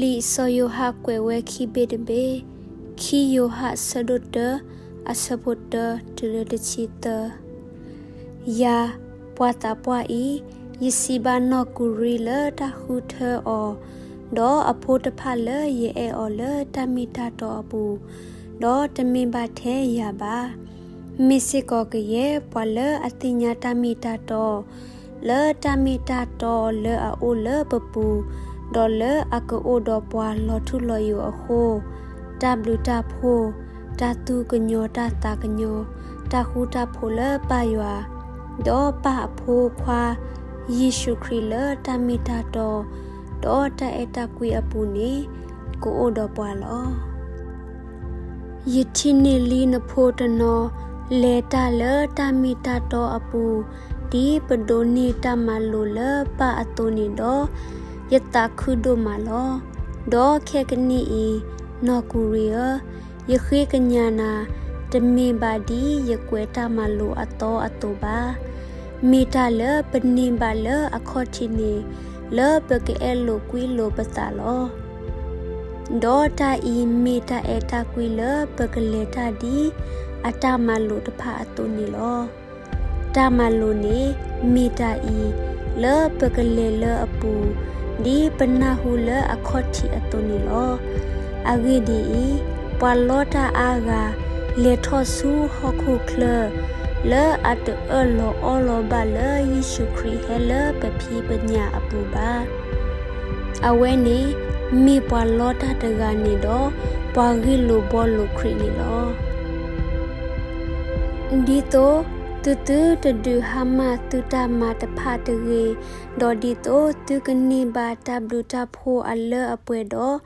လံာ်စီၤယိၤဟၣ်ကွဲးဝဲခံဘ့ၣ်တဘ့ၣ်, ခံယိၤဟၣ်ဆၢဒိၣ်တၢ အဆၢဖိတၢတုၤလၢတဆံသၢ. ယၤ, ပှၤသးပှၢ်အံၤ, ယစံးဘၣ်နီၢ်ကူၤရံလၢတၢ်ဃုထၢအီၤ, ဒီးအဖိတဖၣ်လၢယအဲၣ်အီၤလၢတၢ်မ့ၢ်တၢ်တီအပူၤ, ဒီးတမ့ၢ်ဘၣ်ထဲယၤဘၣ်. မ့ၢ်စ့ၢ်ကီးကယဲၢ်ပှၤလၢအသ့ၣ်ညါတၢ်မ့ၢ်တၢ်တီ, လၢတၢ်မ့ၢ်တၢ်တီလၢအအိၣ်လၢပပူၤ, ဒီးလၢအကအိၣ်ဒီးပှၤလီၤထူလီၤယိာ်အဃိ, တၢ်ဘျုးတၢ်ဖှိၣ်, တၢ်သူၣ်ကညီၤတၢ်သးကညီၤ, တၢ်ဃူတၢ်ဖိးလၢပၢ်ယွၤ, ဒီးပၢ်အဖိခွါ, ယ့ၣ်ၡူးခရံာ်လၢတၢ်မ့ၢ်တၢ်တီ, ဒီးတၢ်အဲၣ်တၢ်ကွံအပူၤန့ၣ်, ကအိၣ်ဒီးပှၤလီၤ. ယထံၣ်န့ၢ်လံနဖိတနီၤ လဲၤတၢ်လၢတၢ်မ့ၢ်တၢ်တီအပူၤ, ဒ်ပဒိးန့ၢ်တၢ်မၤလိာ်လၢပၢ်အသိးန့ၣ်ဒီး, ယသးခုဒိၣ်မးလီၤ. ဒီးခဲကနံၣ်အံၤ, နီၢ်ကူၤရံၤဧၢ, ယဃ့ကညးနၤ, တမ့ၢ်ဘၣ်ဒ်ယကွဲးတၢ်မၤလိာ်အသီအသိးဘၣ်. မ့ၢ်တၢ်လၢပန့ၢ်ဘၣ်လၢအခီၣ်ထံးန့ၣ်, လၢပကအဲၣ်လိာ်ကွံလိာ်ပသးလီၤ. ဒီးတၢ်အံၤမ့ၢ်တၢ်အဲၣ်တၢ်ကွံလၢပကလဲၤတၢ်ဒ်အတၢ်မၤလိာ်တဖၣ်အသိးန့ၣ်လီၤ. တၢ်မၤလိာ်န့ၣ်မ့ၢ်တၢ်အံၤ, လၢပကလဲၤလၢအပူၤ, ဒ်ပနၢ်ဟူလၢအခီၣ်ထံးအသိးန့ၣ်လီၤ. အဂ့ၢ်ဒ်အံၤ, ပှၤလီတၢ်အါဂၤ လဲၤထီၣ်ဆူဟီၣ်ခိၣ်ချၢ, လၢအတအၢၣ်လီၤအီလီၤဘၣ်လၢယ့ၣ်ၡူးခရံာ်ဟဲလၢပဖံပညၣ်အပူၤဘၣ်. အဝဲန့ၣ်မ့ၢ်ပှၤလီတၢ်တဂၤန့ၣ်ဒီး ပှၤဂ့ၢ်လိာ်ဘှီလိာ်ခရံာ်န့ၣ်လီၤ. ဒ်သိးသုသုတဒုးဟါမၢ်သုတၢ်မၤတဖၣ်တဂ့ၤ, ဒီးဒ်သိးသုကန့ၢ်ဘၣ် တၢ်ဘျုးတၢ်ဖှိၣ်အလၢအပှဲၤဒီး,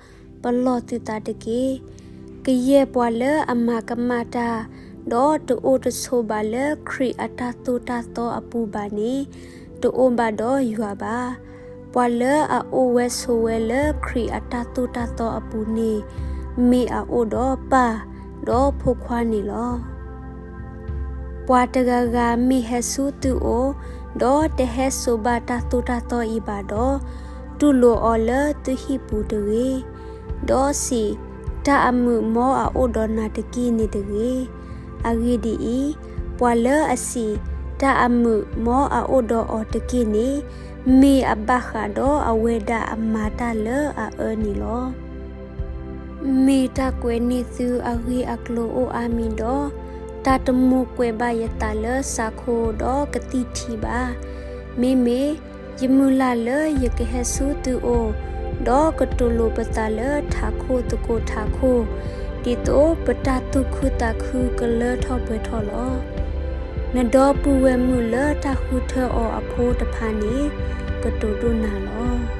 ပလီၢ်သုသးတက့ၢ်. ကယဲၢ်ပှၤလၢအမၤကမၣ်တၢ်, ဒီးတအိၣ်တဆိးဘၣ်လၢခရံာ်အတၢ်သိၣ်တၢ်သီအပူၤဘၣ်န့ၣ်, တအိၣ်ဘၣ်ဒီးယွၤဘၣ်. ပှၤလၢအအိၣ်ဝဲဆိးဝဲလၢခရံာ်အတၢ်သိၣ်တၢ်သီအပူၤန့ၣ်, မ့ၢ်အအိၣ်ဒီးပၢ်, ဒီးဖိခွါန့ၣ်လီၤ. ပှၤတဂၤဂၤမ့ၢ်ဟဲဆူသုအိၣ်, ဒီးတဟဲစိာ်ဘၣ်တၢ်သိၣ်တၢ်သီအံၤဘၣ်ဒီး, တူၢ်လိာ်အီၤလၢသုဟံၣ်ပူၤတဂ့ၤ. ဒီးစံး, တၢ်အမုာ်မ်အအိၣ်ဒီးနၤတက့ၢ်န့ၣ်တဂ့ၤ. အဂ့ၢ်ဒ်အံၤ, ပှၤလၢအစံး, တၢ်အမုာ်မ်အအိၣ်ဒီးအီၤတက့ၢ်န့ၣ်, မ့ၢ်အဘၣ်ဃးဒီးအဝဲဒၣ်အမၤတၢ်လၢအအၢန့ၣ်လီၤ. မ့ၢ်တၢ်ကွဲးန့ၢ်သုအဂ့ၢ်အကျိၤအိၣ်အါမံၤဒီး, တၢ်တမိၣ်ကွဲးဘၣ်ယသးလၢစးခိဒီးကသံၣ်ထံးဘၣ်. မ့မ့ၢ်ယမုၢ်လၢ်လၢယကဟဲဆူသုအိၣ်, ဒီးကတိၤလိာ်ပသးလၢထးခိၣ်သကိးထးခိၣ်, ဒ်သိးပတၢ်သူၣ်ခုသးခုကလၢထီၣ်ပှဲၤထီၣ်လီၤ. နဒီပုၢ်ဝဲၢ်မုၣ်လၢတၢ်ဃုထၢအီၤအဖိတဖၣ်န့ၣ်, ကတိၤဒိၣ်နၤလီၤ.